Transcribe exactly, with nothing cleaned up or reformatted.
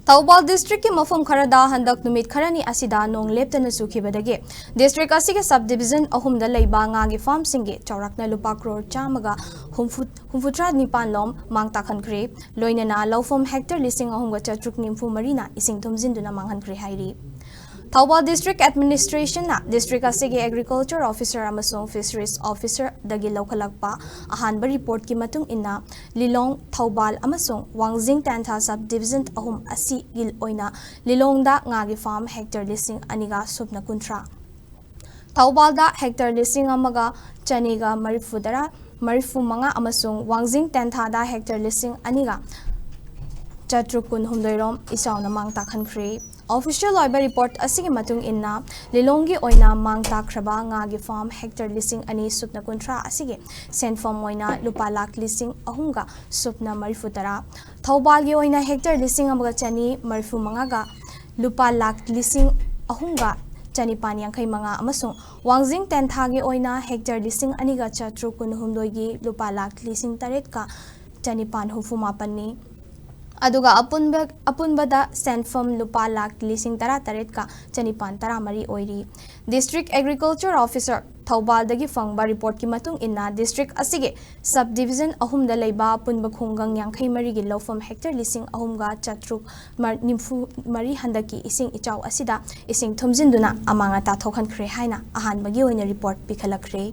ꯊꯧꯕꯥꯜ ꯗꯤꯁꯇ꯭ꯔꯤꯛꯀꯤ ꯃꯐꯝ ꯈꯔꯗ ꯍꯟꯗꯛ ꯅꯨꯃꯤꯠ ꯈꯔꯅꯤ ꯑꯁꯤꯗ ꯅꯣꯡ ꯂꯦꯞꯇꯅ ꯆꯨꯈꯤꯕꯗꯒꯤ ꯗꯤꯁꯇ꯭ꯔꯤꯛ ꯑꯁꯤꯒꯤ ꯁꯕ ꯗꯤꯕꯤꯖꯟ ꯑꯍꯨꯝꯗ ꯂꯩꯕ ꯉꯥꯒꯤ ꯐꯥꯔꯝꯁꯤꯡꯒꯤ ꯆꯥꯎꯔꯥꯛꯅ ꯂꯨꯄꯥ ꯀ꯭ꯔꯣꯔ ꯆꯥꯝꯃꯒ ꯍꯨꯝꯐꯨ ꯍꯨꯝꯐꯨꯇꯔꯥ ꯅꯤꯄꯥꯟ ꯂꯣꯝ ꯃꯥꯡ ꯇꯥꯛꯍꯟꯈ꯭ꯔꯦ꯫ ꯂꯣꯏꯅꯅ ꯂꯧꯐꯝ ꯍꯦꯛꯇꯔ ꯂꯤꯁꯤꯡ ꯑꯍꯨꯝꯒ ꯆꯥꯇ꯭ꯔꯨꯛ ꯅꯤꯐꯨ ꯃꯔꯤꯅ ꯏꯁꯤꯡ ꯊꯨꯝꯖꯤꯟꯗꯨꯅ ꯃꯥꯡꯍꯟꯈ꯭ꯔꯦ ꯍꯥꯏꯔꯤ꯫ ꯊꯧꯕꯥꯜ ꯗꯤꯁꯇ꯭ꯔꯤꯛ ꯑꯦꯗꯃꯤꯅꯤꯁꯇ꯭ꯔꯦꯁꯟꯅ ꯗꯤꯁꯇ꯭ꯔꯤꯛ ꯑꯁꯤꯒꯤ ꯑꯦꯒ꯭ꯔꯤꯀꯜꯆꯔ ꯑꯣꯐꯤꯁꯔ ꯑꯃꯁꯨꯡ ꯐꯤꯁꯔꯤꯁ ꯑꯣꯐꯤꯁꯔꯗꯒꯤ ꯂꯧꯈꯠꯂꯛꯄ ꯑꯍꯥꯟꯕ ꯔꯤꯄꯣꯔꯠꯀꯤ ꯃꯇꯨꯡ ꯏꯟꯅ, ꯂꯤꯂꯣꯡ, ꯊꯧꯕꯥꯜ ꯑꯃꯁꯨꯡ ꯋꯥꯡꯖꯤꯡ ꯇꯦꯟꯊꯥ ꯁꯕ ꯗꯤꯕꯤꯖꯟ ꯑꯍꯨꯝ ꯑꯁꯤꯒꯤ ꯑꯣꯏꯅ ꯂꯤꯂꯣꯡꯗ ꯉꯥꯒꯤ ꯐꯥꯔꯝ ꯍꯦꯛꯇꯔ ꯂꯤꯁꯤꯡ ꯑꯅꯤꯒ ꯁꯨꯞꯅ ꯀꯨꯟꯊ꯭ꯔꯥ, ꯊꯧꯕꯥꯜꯗ ꯍꯦꯛꯇꯔ ꯂꯤꯁꯤꯡ ꯑꯃꯒ ꯆꯅꯤꯒ ꯃꯔꯤꯐꯨ ꯇꯔꯥ, ꯃꯔꯤꯐꯨ ꯃꯉꯥ ꯑꯃꯁꯨꯡ ꯋꯥꯡꯖꯤꯡ ꯇꯦꯟꯊꯥꯗ ꯍꯦꯛꯇꯔ ꯂꯤꯁꯤꯡ ꯑꯅꯤꯒ ꯆꯥꯇ꯭ꯔꯨꯛ ꯀꯨꯟꯍꯨꯝꯗꯣꯏ ꯔꯣꯝ ꯏꯆꯥꯎꯅ ꯃꯥꯡ ꯇꯥꯛꯍꯟꯈ꯭ꯔꯦ꯫ ꯑꯣꯐꯤꯁꯤꯌꯦꯜ ꯑꯣꯏꯕ ꯔꯤꯄꯣꯔꯠ ꯑꯁꯤꯒꯤ ꯃꯇꯨꯡ ꯏꯟꯅ, ꯂꯤꯂꯣꯡꯒꯤ ꯑꯣꯏꯅ ꯃꯥꯡ ꯇꯥꯛꯈ꯭ꯔꯕ ꯉꯥꯒꯤ ꯐꯥꯔꯝ ꯍꯦꯛꯇꯔ ꯂꯤꯁꯤꯡ ꯑꯅꯤ ꯁꯨꯞꯅ ꯀꯨꯟꯊ꯭ꯔꯥ ꯑꯁꯤꯒꯤ ꯁꯦꯟꯐꯝ ꯑꯣꯏꯅ ꯂꯨꯄꯥ ꯂꯥꯈ ꯂꯤꯁꯤꯡ ꯑꯍꯨꯝꯒ ꯁꯨꯞꯅ ꯃꯔꯤꯐꯨ ꯇꯔꯥ, ꯊꯧꯕꯥꯜꯒꯤ ꯑꯣꯏꯅ ꯍꯦꯛꯇꯔ ꯂꯤꯁꯤꯡ ꯑꯃꯒ ꯆꯅꯤ ꯃꯔꯤꯐꯨ ꯃꯉꯥꯒ ꯂꯨꯄꯥ ꯂꯥꯈ ꯂꯤꯁꯤꯡ ꯑꯍꯨꯝꯒ ꯆꯅꯤꯄꯥꯟ ꯌꯥꯡꯈꯩ ꯃꯉꯥ ꯑꯃꯁꯨꯡ ꯋꯥꯡꯖꯤꯡ ꯇꯦꯟꯊꯥꯒꯤ ꯑꯣꯏꯅ ꯍꯦꯛꯇꯔ ꯂꯤꯁꯤꯡ ꯑꯅꯤꯒ ꯆꯥꯇ꯭ꯔꯨꯛ ꯀꯨꯟꯍꯨꯝꯗꯣꯏꯒꯤ ꯂꯨꯄꯥ ꯂꯥꯈ ꯂꯤꯁꯤꯡ ꯇꯔꯦꯠꯀ ꯆꯅꯤꯄꯥꯟ ꯍꯨꯝꯐꯨ ꯃꯥꯄꯟꯅꯤ꯫ ꯑꯗꯨꯒ ꯑꯄꯨꯟꯕ, ꯑꯄꯨꯟꯕꯗ ꯁꯦꯟꯐꯝ ꯂꯨꯄꯥ ꯂꯥꯈ ꯂꯤꯁꯤꯡ ꯇꯔꯥ ꯇꯔꯦꯠꯀ ꯆꯅꯤꯄꯥꯟ ꯇꯔꯥ ꯃꯔꯤ ꯑꯣꯏꯔꯤ꯫ ꯗꯤꯁꯇ꯭ꯔꯤꯛ ꯑꯦꯒ꯭ꯔꯤꯀꯜꯆꯔ ꯑꯣꯐꯤꯁꯔ ꯊꯧꯕꯥꯜꯗꯒꯤ ꯐꯪꯕ ꯔꯤꯄꯣꯔꯠꯀꯤ ꯃꯇꯨꯡ ꯏꯟꯅ, ꯗꯤꯁꯇ꯭ꯔꯤꯛ ꯑꯁꯤꯒꯤ ꯁꯕ ꯗꯤꯕꯤꯖꯟ ꯑꯍꯨꯝꯗ ꯂꯩꯕ ꯑꯄꯨꯟꯕ ꯈꯨꯡꯒꯪ ꯌꯥꯡꯈꯩ ꯃꯔꯤꯒꯤ ꯂꯧꯐꯝ ꯍꯦꯛꯇꯔ ꯂꯤꯁꯤꯡ ꯑꯍꯨꯝꯒ ꯆꯥꯇ꯭ꯔꯨꯛ ꯅꯤꯐꯨ ꯃꯔꯤ ꯍꯟꯗꯛꯀꯤ ꯏꯁꯤꯡ ꯏꯆꯥꯎ ꯑꯁꯤꯗ ꯏꯁꯤꯡ ꯊꯨꯝꯖꯤꯟꯗꯨꯅ ꯑꯃꯥꯡ ꯑꯇꯥ ꯊꯣꯛꯍꯟꯈ꯭ꯔꯦ ꯍꯥꯏꯅ ꯑꯍꯥꯟꯕꯒꯤ ꯑꯣꯏꯅ ꯔꯤꯄꯣꯔꯠ ꯄꯤꯈꯠꯂꯛꯈ꯭ꯔꯦ꯫